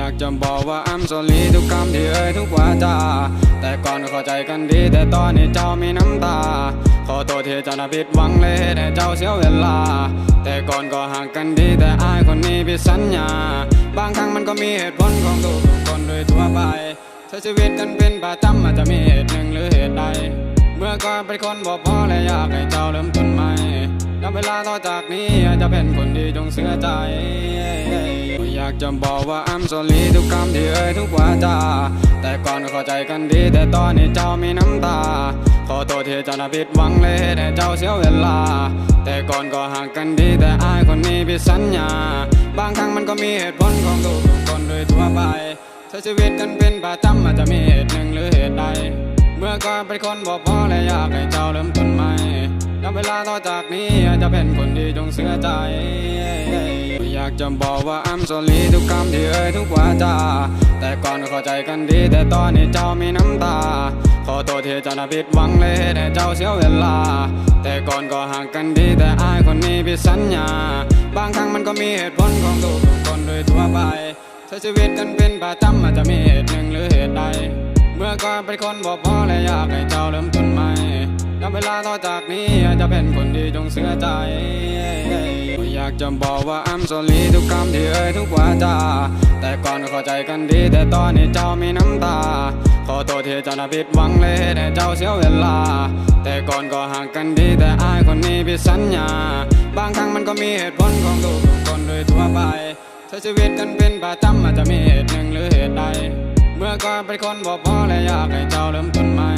ຢາກຈະບອກວ່າ I'm sorry ທຸກຄຳທີ່ເອີ່ຍ ທຸກວາຈາ ແຕ່ກ່ອນເຂົ້າໃຈກັນດີ ແຕ່ຕອນນີ້ເຈົ້າມີນ້ຳຕາ ຂໍໂທດທີ່ເຈົ້ານັ້ນຜິດຫວັງ ແລະເຮັດໃຫ້ເຈົ້າເສຍເວລາ ແຕ່ກ່ອນກໍຮັກກັນດີ ແຕ່ອ້າຍຄົນນີ້ຜິດສັນຍາ ບາງຄັ້ງມັນກໍມີເຫດຜົນຂອງທຸກໆຄົນໂດຍທົ່ວໄປ ໃຊ້ຊີວິດກັນເປັນປະຈຳ ອາດຈະມີເຫດໜຶ່ງຫຼືເຫດໃດ ເມື່ອກ່ອນເປັນຄົນບໍ່ພໍ ແລະຢາກໃຫ້ເຈົ້າເລີ່ມຕົ້ນໃໝ່ ນັບເວລາຕໍ່ຈາກນີ້ ອາດຈະເປັນຄົນດີ ຈົ່ງເຊື່ອໃຈ ຢາກຈະບອກວ່າ I'm sorry ທຸກຄຳທີ່ເອີ່ຍ ທຸກວາຈາ ແຕ່ກ່ອນເຂົ້າໃຈກັນດີ ແຕ່ຕອນນີ້ເຈົ້າມີນ້ຳຕາ ຂໍໂທດທີ່ເຈົ້ານັ້ນຜິດຫວັງ ແລະເຮັດໃຫ້ເຈົ້າເສຍເວລາ ແຕ່ກ່ອນກໍຮັກກັນດີ ແຕ່ອ້າຍຄົນນີ້ຜິດສັນຍາ ບາງຄັ້ງມັນກໍມີເຫດຜົນຂອງທຸກໆຄົນໂດຍທົ່ວໄປ ໃຊ້ຊີວິດກັນເປັນປະຈຳ ອາດຈະມີເຫດໜຶ່ງຫຼືເຫດໃດ ເມື່ອກ່ອນເປັນຄົນບໍ່ພໍ ແລະຢາກໃຫ້ເຈົ້າເລີ່ມຕົ້ນໃໝ່ ນັບເວລາຕໍ່ຈາກນີ້ ອາດຈະເປັນຄົນດີ ຈົ່ງເຊື່ອໃຈ ຢາກຈະບອກວ່າ I'm sorry ທຸກຄຳທີ່ເອີ່ຍ ທຸກວາຈາ ແຕ່ກ່ອນເຂົ້າໃຈກັນດີ ແຕ່ຕອນນີ້ເຈົ້າມີນ້ຳຕາ ຂໍໂທດທີ່ເຈົ້ານັ້ນຜິດຫວັງ ແລະເຮັດໃຫ້ເຈົ້າເສຍເວລາ ແຕ່ກ່ອນກໍຮັກກັນດີ ແຕ່ອ້າຍຄົນນີ້ຜິດສັນຍາ ບາງຄັ້ງມັນກໍມີເຫດຜົນຂອງທຸກໆຄົນໂດຍທົ່ວໄປ ໃຊ້ຊີວິດກັນເປັນປະຈຳ ອາດຈະມີເຫດໜຶ່ງຫຼືເຫດໃດ ເມື່ອກ່ອນເປັນຄົນບໍ່ພໍ ແລະຢາກໃຫ້ເຈົ້າເລີ່ມຕົ້ນໃໝ່ ນັບເວລາຕໍ່ຈາກນີ້ ອາດຈະເປັນຄົນດີ ຈົ່ງເຊື່ອໃຈ ຢາກຈະບອກວ່າ I'm sorry ທຸກຄຳທີ່ເອີ່ຍ ທຸກວາຈາ ແຕ່ກ່ອນເຂົ້າໃຈກັນດີ ແຕ່ຕອນນີ້ເຈົ້າມີນ້ຳຕາ ຂໍໂທດທີ່ເຈົ້ານັ້ນຜິດຫວັງ ແລະເຮັດໃຫ້ເຈົ້າເສຍເວລາ ແຕ່ກ່ອນກໍຮັກກັນດີ ແຕ່ອ້າຍຄົນນີ້ຜິດສັນຍາ ບາງຄັ້ງມັນກໍມີເຫດຜົນຂອງທຸກໆຄົນໂດຍທົ່ວໄປ ໃຊ້ຊີວິດກັນເປັນປະຈຳ ອາດຈະມີເຫດໜຶ່ງຫຼືເຫດໃດ ເມື່ອກ່ອນເປັນຄົນບໍ່ພໍ ແລະຢາກໃຫ້ເຈົ້າເລີ່ມຕົ້ນໃໝ່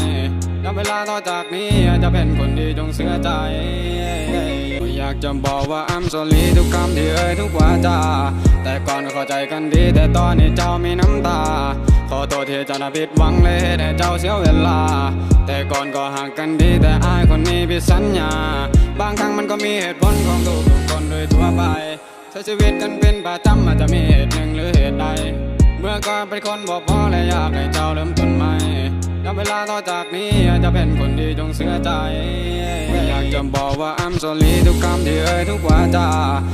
ນັບເວລາຕໍ່ຈາກນີ້ ອາດຈະເປັນຄົນດີ ຈົ່ງເຊື່ອໃຈ ຢາກຈະບອກວ່າ I'm sorry ທຸກຄຳທີ່ເອີ່ຍ ທຸກວາຈາ ແຕ່ກ່ອນເຂົ້າໃຈກັນດີ ແຕ່ຕອນນີ້ເຈົ້າມີນ້ຳຕາ ຂໍໂທດທີ່ເຈົ້ານັ້ນຜິດຫວັງ ແລະເຮັດໃຫ້ເຈົ້າເສຍເວລາ ແຕ່ກ່ອນກໍຮັກກັນດີ ແຕ່ອ້າຍຄົນນີ້ຜິດສັນຍາ ບາງຄັ້ງມັນກໍມີເຫດຜົນຂອງທຸກໆຄົນໂດຍທົ່ວໄປ ໃຊ້ຊີວິດກັນເປັນປະຈຳ ອາດຈະມີເຫດໜຶ່ງຫຼືເຫດໃດ ເມື່ອກ່ອນເປັນຄົນບໍ່ພໍ ແລະຢາກໃຫ້ເຈົ້າເລີ່ມຕົ້ນໃໝ່ ນັບເວລາຕໍ່ຈາກນີ້ ອາດຈະເປັນຄົນດີ ຈົ່ງເຊື່ອໃຈ ຢາກຈະບອກວ່າ I'm sorry ທຸກຄຳທີ່ເອີ່ຍ ທຸກວາຈາ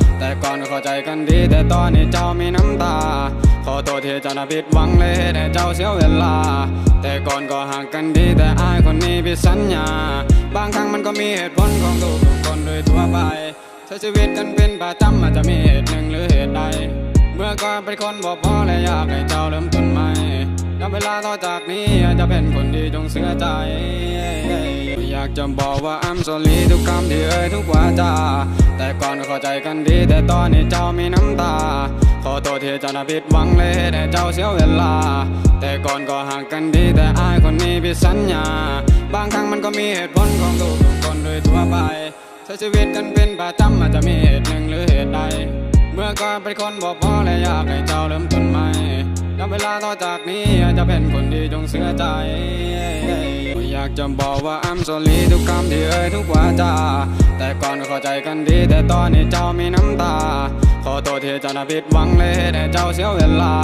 ແຕ່ກ່ອນເຂົ້າໃຈກັນດີ ແຕ່ຕອນນີ້ເຈົ້າມີນ້ຳຕາ ຂໍໂທດທີ່ເຈົ້ານັ້ນຜິດຫວັງ ແລະເຮັດໃຫ້ເຈົ້າເສຍເວລາ ແຕ່ກ່ອນກໍຮັກກັນດີ ແຕ່ອ້າຍຄົນນີ້ຜິດສັນຍາ ບາງຄັ້ງມັນກໍມີເຫດຜົນຂອງທຸກໆຄົນໂດຍທົ່ວໄປ ໃຊ້ຊີວິດກັນເປັນປະຈຳ ອາດຈະມີເຫດໜຶ່ງຫຼືເຫດໃດ ເມື່ອກ່ອນເປັນຄົນບໍ່ພໍ ແລະຢາກໃຫ້ເຈົ້າເລີ່ມຕົ້ນໃໝ່ ນັບເວລາຕໍ່ຈາກນີ້ ອາດຈະເປັນຄົນດີ ຈົ່ງເຊື່ອໃຈ ຢາກຈະບອກວ່າ I'm sorry ທຸກຄຳທີ່ເອີ່ຍ ທຸກວາຈາ ແຕ່ກ່ອນເຂົ້າໃຈກັນດີ ແຕ່ຕອນນີ້ເຈົ້າມີນ້ຳຕາ ຂໍໂທດທີ່ເຈົ້ານັ້ນຜິດຫວັງ ແລະເຮັດໃຫ້ເຈົ້າເສຍເວລາ ແຕ່ກ່ອນກໍຮັກກັນດີ ແຕ່ອ້າຍຄົນນີ້ຜິດສັນຍາ ບາງຄັ້ງມັນກໍມີເຫດຜົນຂອງທຸກໆຄົນໂດຍທົ່ວໄປ ໃຊ້ຊີວິດກັນເປັນປະຈຳ ອາດຈະມີເຫດໜຶ່ງຫຼືເຫດໃດ ເມື່ອກ່ອນເປັນຄົນບໍ່ພໍ ແລະຢາກໃຫ້ເຈົ້າເລີ່ມຕົ້ນໃໝ່ ນັບເວລາຕໍ່ຈາກນີ້ ອາດຈະເປັນຄົນດີ ຈົ່ງເຊື່ອໃຈ ຢາກຈະບອກວ່າ I'm sorry ທຸກຄຳທີ່ເອີ່ຍ ທຸກວາຈາ ແຕ່ກ່ອນເຂົ້າໃຈກັນດີ ແຕ່ຕອນນີ້ເຈົ້າມີນ້ຳຕາ ຂໍໂທດທີ່ເຈົ້ານັ້ນຜິດຫວັງ ແລະເຮັດໃຫ້ເຈົ້າເສຍເວລາ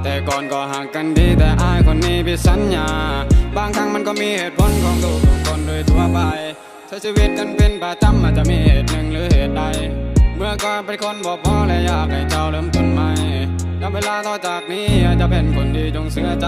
ແຕ່ກ່ອນກໍຮັກກັນດີ ແຕ່ອ້າຍຄົນນີ້ຜິດສັນຍາ ບາງຄັ້ງມັນກໍມີເຫດຜົນຂອງທຸກໆຄົນໂດຍທົ່ວໄປ ໃຊ້ຊີວິດກັນເປັນປະຈຳ ອາດຈະມີເຫດໜຶ່ງຫຼືເຫດໃດ ເມື່ອກ່ອນເປັນຄົນບໍ່ພໍ ແລະຢາກໃຫ້ເຈົ້າເລີ່ມຕົ້ນໃໝ່ ນັບເວລາຕໍ່ຈາກນີ້ ອາດຈະເປັນຄົນດີ ຈົ່ງເຊື່ອໃຈ